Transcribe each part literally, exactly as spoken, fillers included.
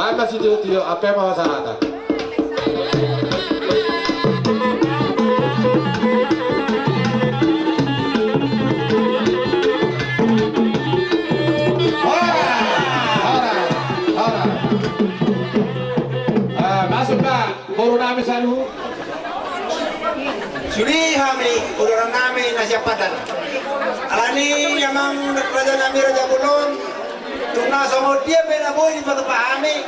Baen ma sitio-tio, ampe ma pasahaton. Horas, horas, horas. Ah, masuk, Pak. Boru nami saluhut. Sude hami, boru nami na siampatan. Alani i amang raja nami, Raja Bolon. Tung na songon dia pe na boi dipatupa hami,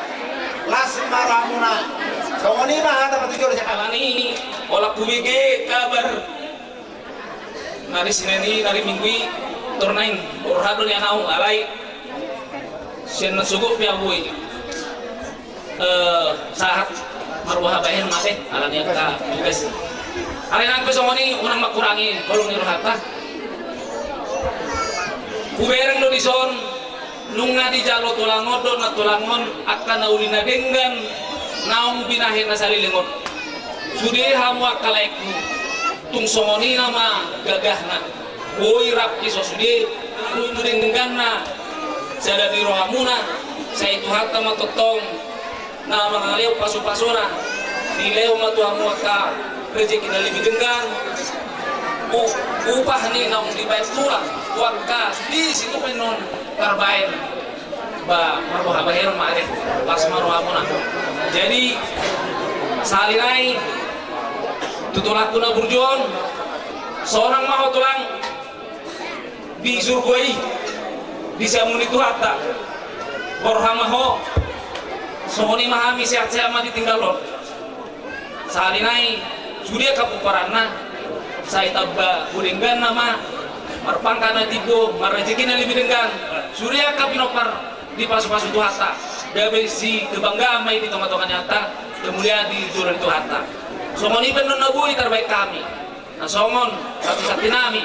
las ma rohamuna. Songon i ma hata patujolo sian hami. Alani i, holan hubege kabar na ari Senin i, na ari Minggu i, tor naeng borhat do nian ahu, alai sian na sogot pe ahu boi, eh, sahat marboha bahen ma be, alani angka tugas. Alai nang pe songon i, unang mangkurangi holong ni rohanta. Hubereng do dison, nunga dijalo tulang on dohot nantulang on angka na uli na denggan naung binahen na saleleng on. Sude hamu angka laengku, tung songon i nama gagahna. Boi rap di so sude na uli na dengganna sada di rohamuna, sai Tuhanta ma tongtong na mangalehon pasu-pasuna, dilehon ma tu hamu angka rejeki na lebih denggan, u-, upah ni naung dibaen tulang, tu angka di situ pe naung tarbaen, ba, marboha bahen ma ale, las ma rohamuna. Jadi, sahali nai, tu tulangku na burju on, sonang ma ho tulang, di surgo i, di siamun ni Tuhanta. Borhat ma ho, songon i ma hami sehat-sehat ma ditinggalhon. Sahali nai, sude angka pomparanna, sai tamba hudengganna ma, marpangkat na timbo, marrejeki na lebih denggan, sude angka pinompar dipasu-pasu Tuhanta, gabe si kebanggaan ma i di tonga-tonga ni hata, kemuliaan di jolo ni Tuhanta. Songon i pe annon na boi tarbaen hami. Na songon santi-santi nami,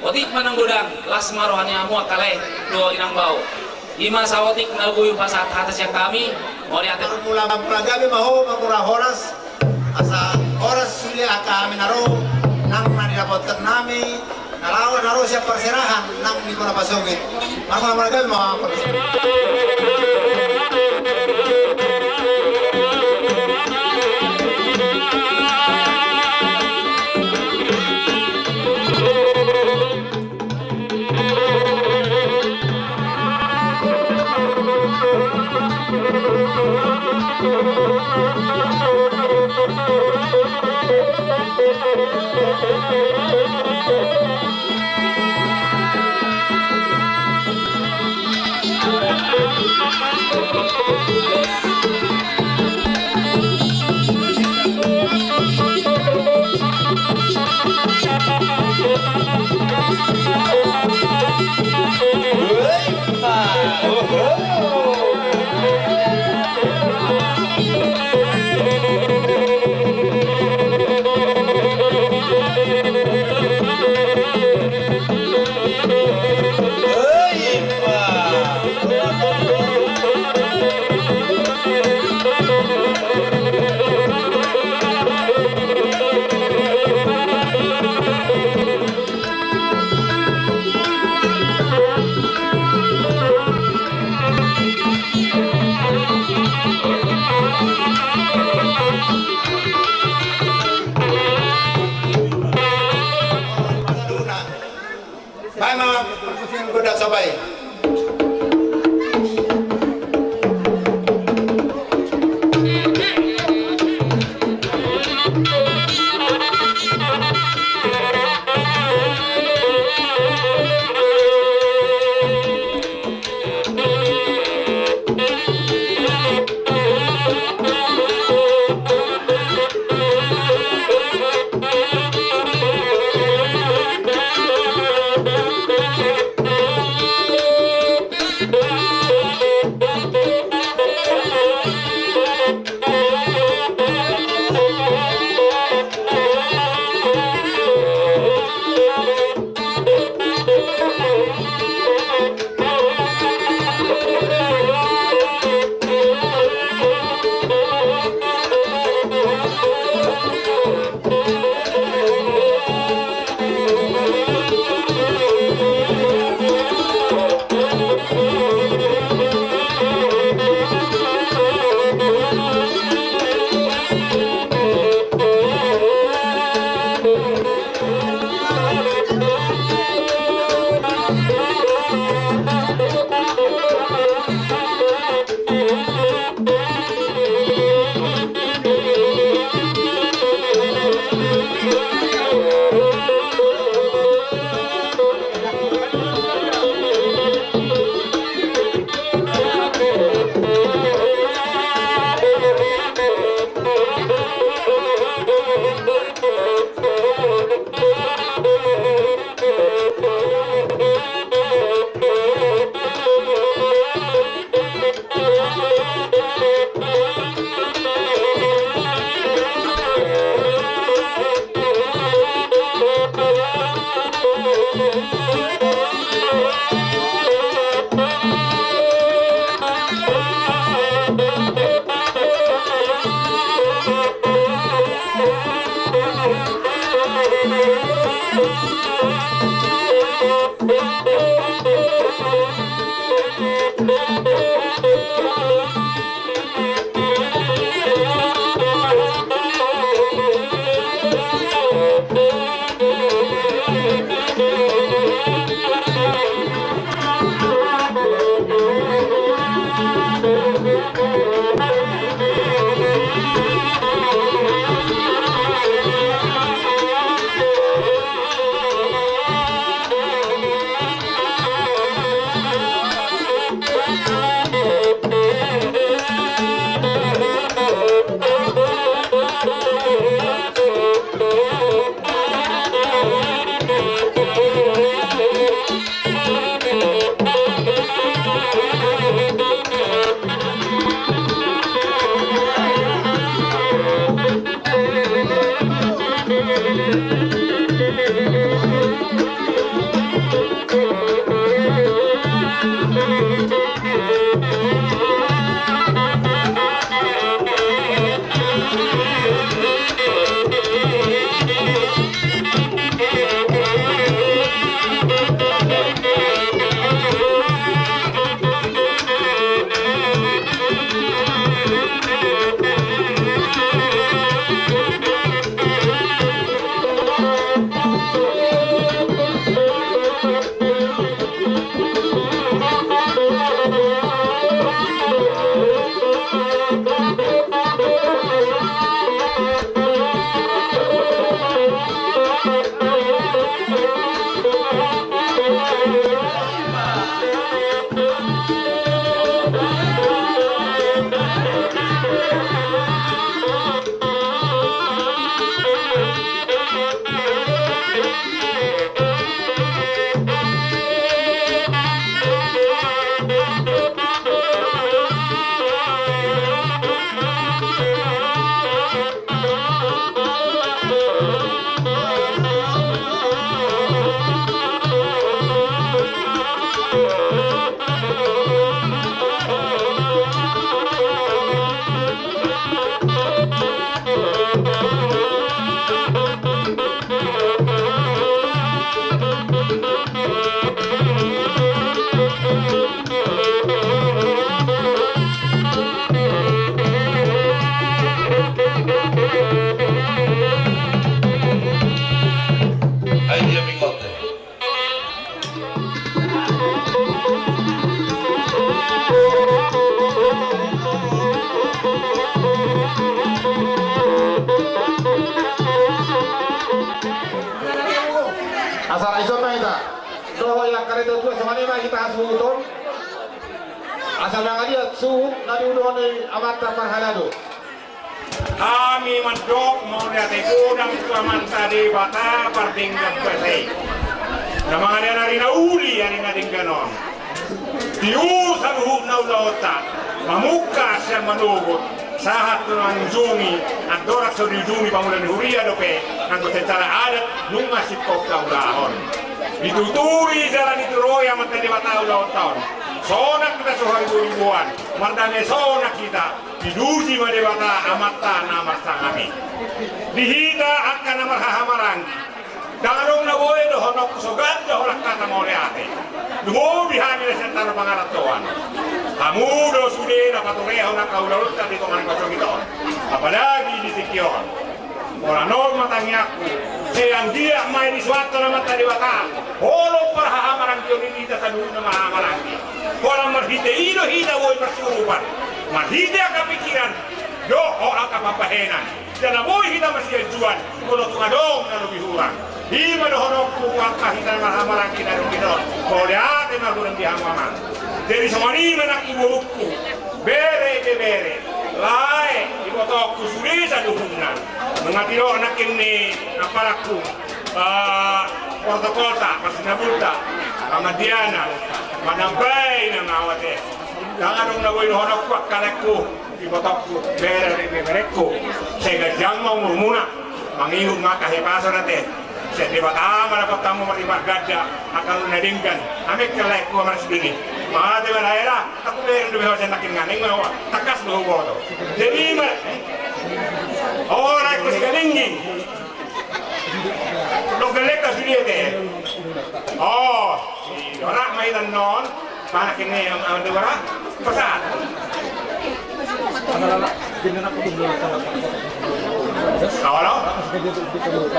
otik ma nang godang, las ma roha ni hamu angka lae dohot inang bao. I ma saotik na boi hupasahat hata sian hami, mauliate. Mula-mula gabe ma ho, mangura horas, asa horas sude angka hami na ro, nang na nidapothon nami, na laho na ro sian parserahan, nang di bona pasogit. Mangula-mula gabe ma ho. Baen ma gondang soba i. Asa ra ison ma hita. Dohot angka na tua-tua songon i ma hita hasuhuton. Asa mangaliat suhut na niuluhon ni amanta parhalado. Hami mandok mauliate godang tu Amanta Debata pardenggan basa i. Na mangalean ari na uli ari na denggan on. Tiur saluhutna ulaonta, mamungka sian manogot, sahat tu na mangujungi andorang so diujungi pangula ni huria dope, anggo secara adat nunga singkop taulahon. Dituturi jala dituroi Amanta Debata ulaonta on. Sonang hita so haribo-riboan, mardame sonang hita, dipuji ma Debata Amanta na marsangap i. Di hita angka na marhahamaranggi, ndang adong na boi dohononku so ganda holan hata mauliate. Lumobi hami na sian tano pangarantoan. Hamu do sude na paturehon angka ulaonta di tonga ni basogit on, apalagi di tingki on. Holan on ma tangiangku, sai anggiat ma i disuanhon Amanta Debata holan parhahamaranggion i di hita saluhutna marhahamaranggi. Holan marhite i do hita boi parsurupan, marhite angka pikiran dohot angka pambahenan. Jala boi hita masianjuan molo tung adong na lobi hurang. I ma dohononku tu angka hita na marhahamaranggi na denggan on. Mauliate ma godang di hamu amang. Jadi songon i ma nang iborungku, bere, ibebere, lae, ibotongku sude saluhutna. Nunga didok nangkin ni amparangku, eh, protokolta, parsinabulta, pamandiana, manambai nang au ate. Ndang adong na boi dohononku angka laengku, ibotongku, bere, ibeberengku. Sai ganjang ma umurmuna, mangihut ma angka hipason ate. Sian Debata ma dapotan hamu marlipat ganda angka na denggan. Amang laengku, amang sude ni. Mauliate ma lae da. Tung bereng do be ho sian nangkin, nga naeng ma ho, tangkas do huboto. Jadi ma, eh? O, laengku Sigalingging. Dong gellengka sude ate. O, i do, rap ma hita annon. Mana kene, amang Debora? Pesan. Olo?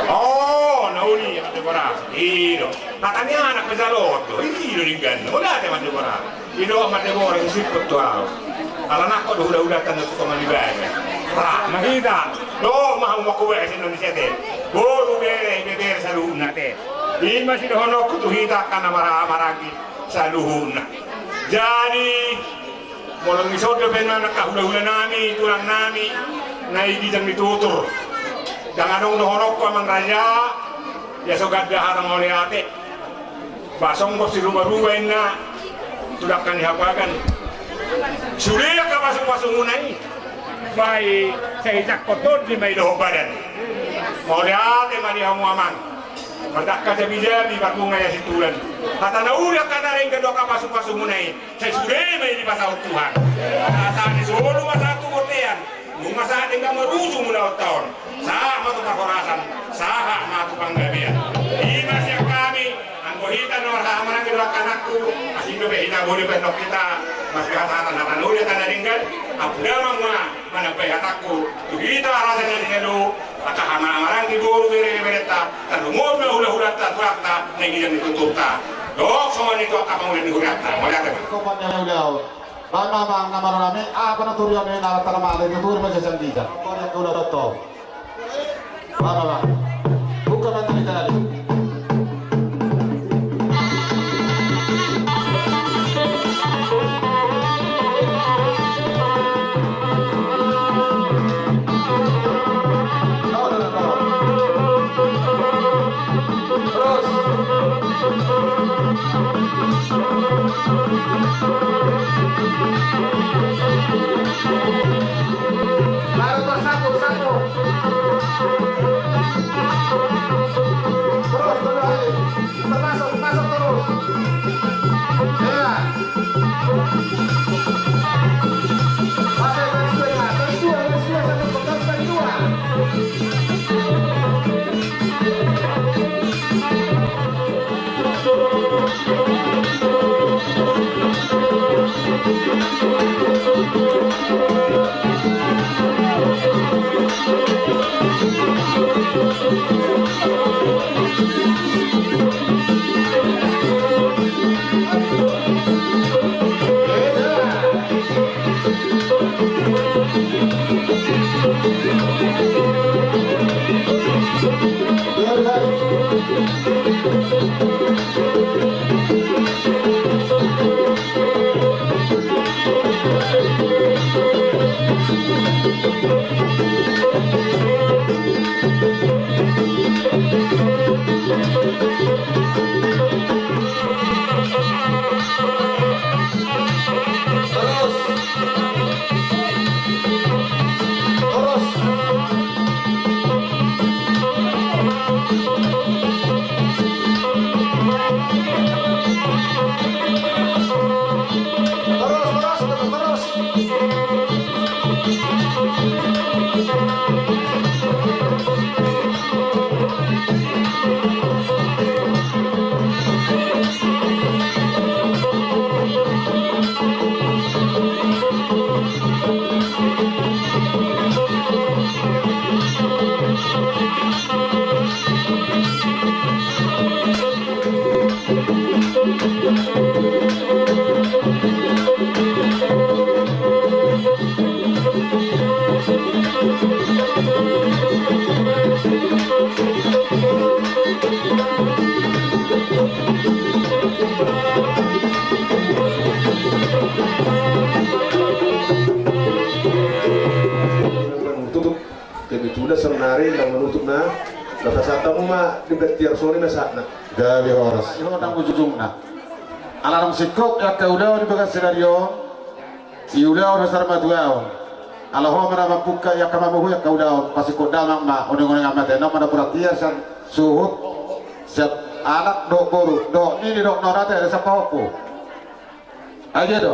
O, na uli, amang Debora. I do. Hata ni anak pe jalo do. I do denggan. Mauliate, amang Debora. I do, amang Debora, siput tu au. Ala nangkok do hulahulanta na tu tonga ni bagas. Rap ma hita. Dohot ma hamu mangkubai si Indonesia ate. Boru, bere, ibebere saluhutna ate. I ma sidohononku tu hita angka na marhahamaranggi saluhutna. Jadi molo nunga ison dope na angka hulahulanami, tulangnami na di ginjang ni tutur, ndang adong dohononku, amang raja. Ia so ganda hata mauliate. Ba songgop sirubaruba inna tu dangka ni hapagan. Sude angka pasupasumuna i. Ba i sai jangkon tondi ma i dohot badan. Mauliate ma di hamu amang. Mardangka jabijabi, marbunga ia sintulan. Hata na uli angka na denggan dohot angka pasupasumuna i, sai sude ma i dipasaut Tuhan. Asa di solu ma sahat tu bontean. Nunga sahat denggan marujung ulaonta on. Sahat ma tu parhorasan, sahat ma tu panggabean. I ma sian hami, anggo hita na marhahamaranggi dohot angka anakku, asing dope hita boi dope annon hita masihasahaton hata na uli, hata na denggan. Ampu damang ma manambai hatangku tu hita raja na di Salo, angka hahamaranggi, boru, bere, ibeberenta, tarlumobi ma hulahulanta, tulangta na di ginjang ni tuturta. Dohot songon i tu angka pangula ni hurianta. Mauliate ma. Kopan ni hulahula. Baen ma amang na marnami, aha pe na turion ni na tana male, tuturi ma sian ginjang. Kopan ni hulahula. Baen ma amang. Buka ma tali-tali. Terus, terus. Masuk, masuk terus. Ya. Masuk, terus dua, terus dua, terus dua, satu, terus dua. Saonari na menutup na, na pasahat hamu ma di betiar soni na sahat na. Gabe horas. Iho na ujung-ujungna. Ala naung singkop i angka ulaon di bagas sadari on. I ulaon hasar matuaon. Ala ho ma na mambuka i angka mamuhu i angka ulaon. Pasingkop damang ma, oning-oning amate na mana berarti ya sian suhut. Sian anak dohot boru, dohot nini dohot nona te, ada siapa hopu. Aja do.